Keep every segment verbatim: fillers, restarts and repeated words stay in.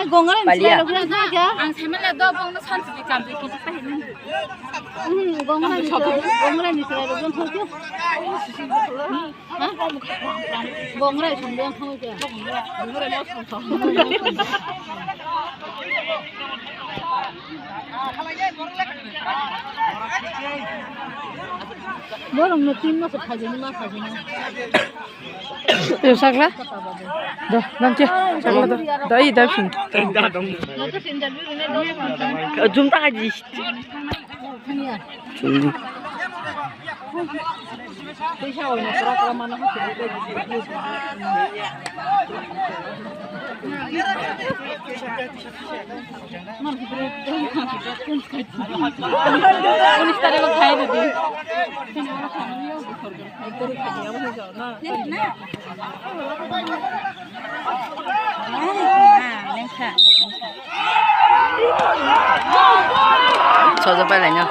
Gongrai ni Palia. Chwrai rok wngkha kya? Ang saimanya do bongno sansi di kamjai kisa pahinani. Hmm, gongrai ni chwrai, gongrai ni chwrai rok wngkha kya? Ha? Gongrai song wngkha kya? Borok no tin mas khaijani ma khaijani. Sakla? Do, nang ke? Sakla do. Do, i do phin. Jum ta haji. Jum. Sojo pai laino.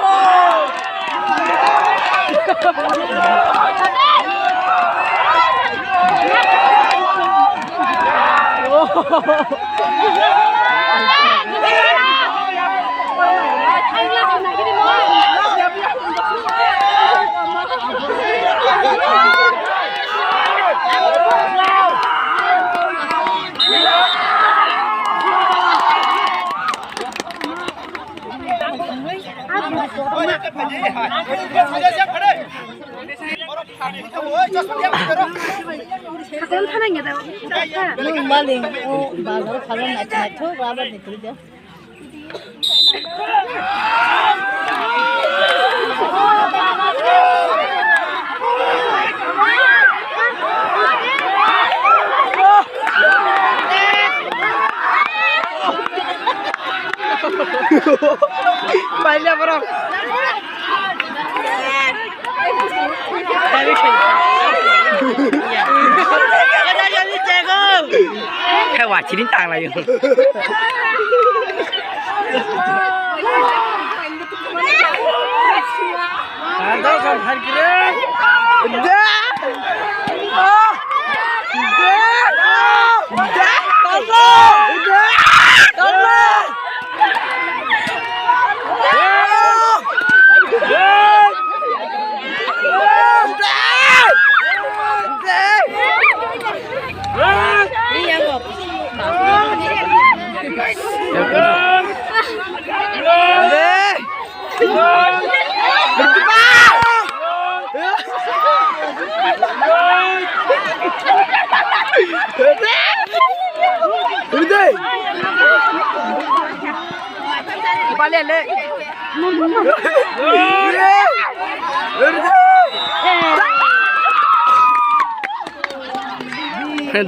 Nung maling o bazar o khalai naithok naithok rubber ni twi da. Paila borok. Khe wachiring tanglaio.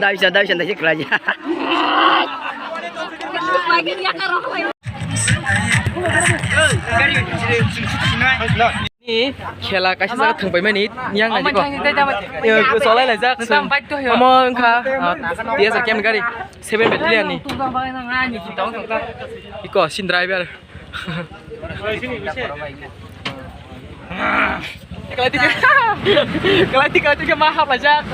Daisa, daisa, daisa, kelaja. Ni khela kaisa jaga thwngpaimani yang nai ko. Yo, solai laijak. Omo wngkha, ah, T S R K ni gari seven battalion ni. Iko sin driver. Kalai tika, kalai tika, kalai tika ma hap laijak.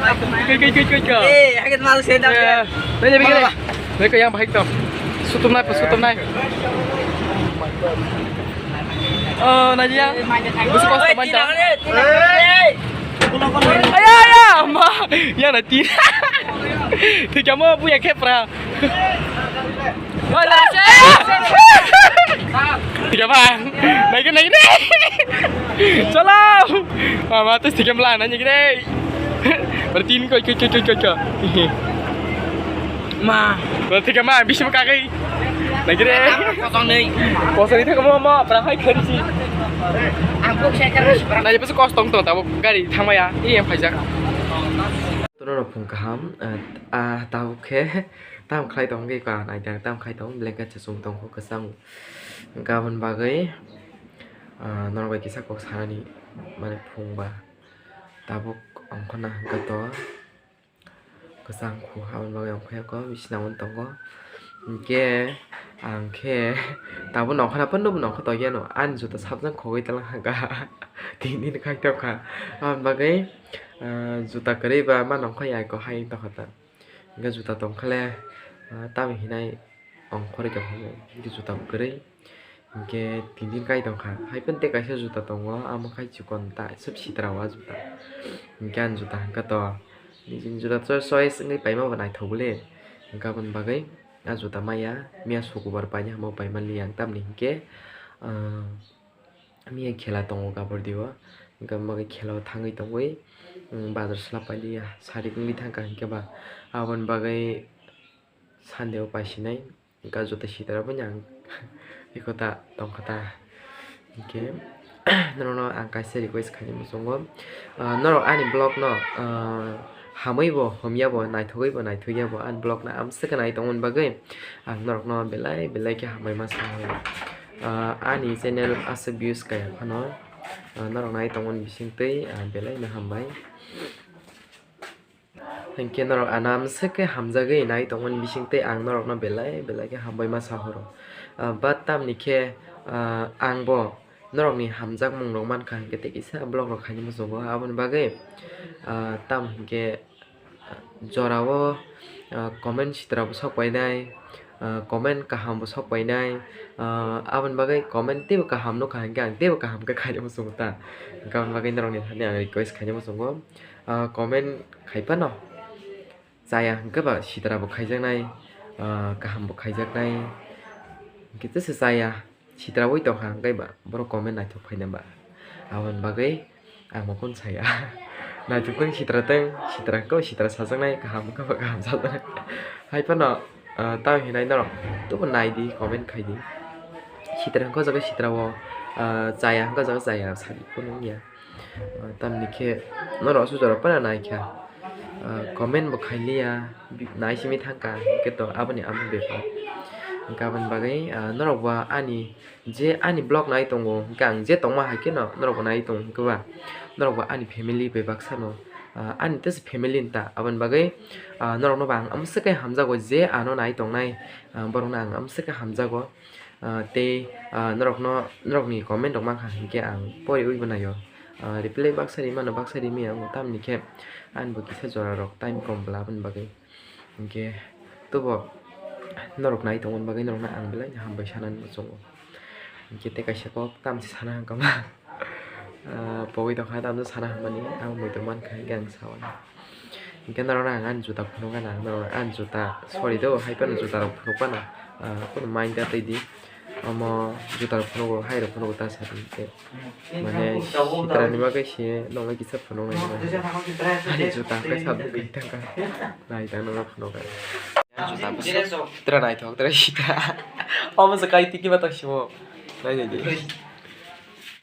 Koi, koi, koi, koi, koi. Eh, hakit malu sedap. Eh, nai, nai, nai, nai. Nai, ko yang bahai to. Sutum nai, sutum nai. Oh, nai ya. Busu kos teman ta. Aya, aya, ma. Ya nanti. Tiga mau punya kepra. Tiga bang. Naik, naik, naik. Chalo. Mama tu tiga belah nanya gini. Berarti ini kau, kau, kau, kau, kau. Ma. Berarti kau ma, bisa pakai. Lagi deh. Kosong nih. Kosong itu kamu mau apa? Hai, kerja. Aku saya kerja. Nah, ya, pas kosong tuh, tahu gari, thamaya, iya yang pajak. Tono no phung kaham, ah, ah, tabuk khe, tam khlai tong khe ka, naidang tam khlai tong, blanket se chum tong kho kwchang. Gabon bagwi, ah, norok bai kisa kok sanani, mane phung ba. Tabuk ongkhorna hwnkhe to kwchang khu habani bagwi ongkhorya kho bisina o tongo. Hinkhe ang khe tabuk nongkhorna phano bo nongkhor tongya no ani juta sabjang khogwi tongkha tini khai tongkha. Aboni bagwi, ah, juta kwrwi ba ma nongkhorya kho hai tongkha ta. Hinkhe juta tongkha le, ah, tamni hinai. Ang khoroi tongkha, hwnkhe juta bo kwrwi. Hwnkhe tin din kai tongkha. Hai phano tei kaisa juta tongo, amo khai chikon ta, sep sitra o a juta. Hwnkhe ang juta hwnkha to, nini juta cho-, choice wngwi paima bo naithok le. Hwnkhe aboni bagwi a juta maya, miya sukubar paina hwnba paima li ang, tamni hwnkhe, ah, miya khela tongo Kabardi o. Hwnkhe aboni bagwi khela o thangwi tongwi, um, bazar sla pailiya, sarik wngwi thangkha hwnkhe ba. Aboni bagwi Sunday o paisinai, hwnkhe juta sitra bo ang eko ta tongkha ta. Hwnkhe norokno ang kaisa request khaini muchungo, ah, norok ani vlog no, ah, hamwi bo, hamya bo, naithogwi bo, naithokya bo, ani vlog no amswk nai tongmani bagwi ang norokno belai belai khe hambai ma sanai. Ah, ani channel aswk views kaya phano, ah, norok nai tongmani bisingtwi, ah, belai no hambai. Hinkhe norok ano amswk khe hamjagwi nai tongmani bisingtwi ang norokno belai belai khe hambai ma sahoro. Ah, but tamni khe, ah, ang bo norokni hamjakmung rok mankha hinkhe tei kisa vlog rok khaini muchungo. Aboni bagwi, ah, tamo hinkhe, ah, jorao, ah, comment sitra bo sok painai, ah, comment kaham bo sok painai, ah, aboni bagwi comment teibo kaham nukha hinkhe ang teibo kaham khe khaini muchungo ta. Hinkhe aboni bagwi norokni thani ang request khaini muchungo. Ah, comment khai phano chaya hwnkhe ba sitra bo khaijaknai, ah, kaham bo khaijaknai, hwnkhe tesa chaya, sitra oi tongkha hwnkhe ba borok comment naithok phaina ba. Aboni bagwi ang bo phone saya. Naithok tong sitra tong, sitra hwnkhe ba sitra sajaknai, kaham hwnkhe ba kaham sajaknai. Hai phano, ah, tamo hinai norok tobo nai di, comment khai di. Sitra hwnkhe o jaga sitra o, ah, chaya hwnkhe o jaga chaya, sadi phano wngya. Ah, tamni khe norok aswk jora phano naikha. Ah, comment bo khailiya, bi-, naisimi thangkha, hwnkhe to aboni amo bepar. Hwnkhe aboni bagwi, ah, norok bo ani je ani vlog nai tongo, hwnkhe ang je tongma hai kheno norok bo nai tongo, hwnkhe ba norok bo ani family bai baksa no, ah, ani tesa family ni ta. Aboni bagwi, ah, norokno bo ang amswk khe hamjago, je ano nai tongnai, ah, borokno ang amswk khe hamjago. Ah, tei, ah, norokno, norokni comment rok mankha hinkhe ang poriwi bo naio. Ah, reply baksa rimano, baksa rimaya wngo, tamni khe ani bo kisa jora rok time kom bwla aboni bagwi. Hinkhe tobo norok nai tongmani bagwi norokno ang belai no hambai sanani muchungo. Hinkhe tei kaisa kok tamse sana hwnkha ma. Ah, pogwi tongkha, tamno sana hwnmani, ang muitu mankha, hinkhe ang saui. Hinkhe norokno ang ani juta phunukgana, ang norokno ani juta, sorry do, hai phano juta rok phunukgana, ah, kunu mind ta twi di. Omo juta rok phunugo, hai rok phunugo ta sa di, hinkhe mane sitra ni bagwi se noknai kisa phunuknai, ani juta hwnkhe sa bwkhai thangkha, nai tang nokno phunukgana. Juta bwswk tra naithok, tra sitra. Omo se kai tiki ba tong simo. Nai nai di.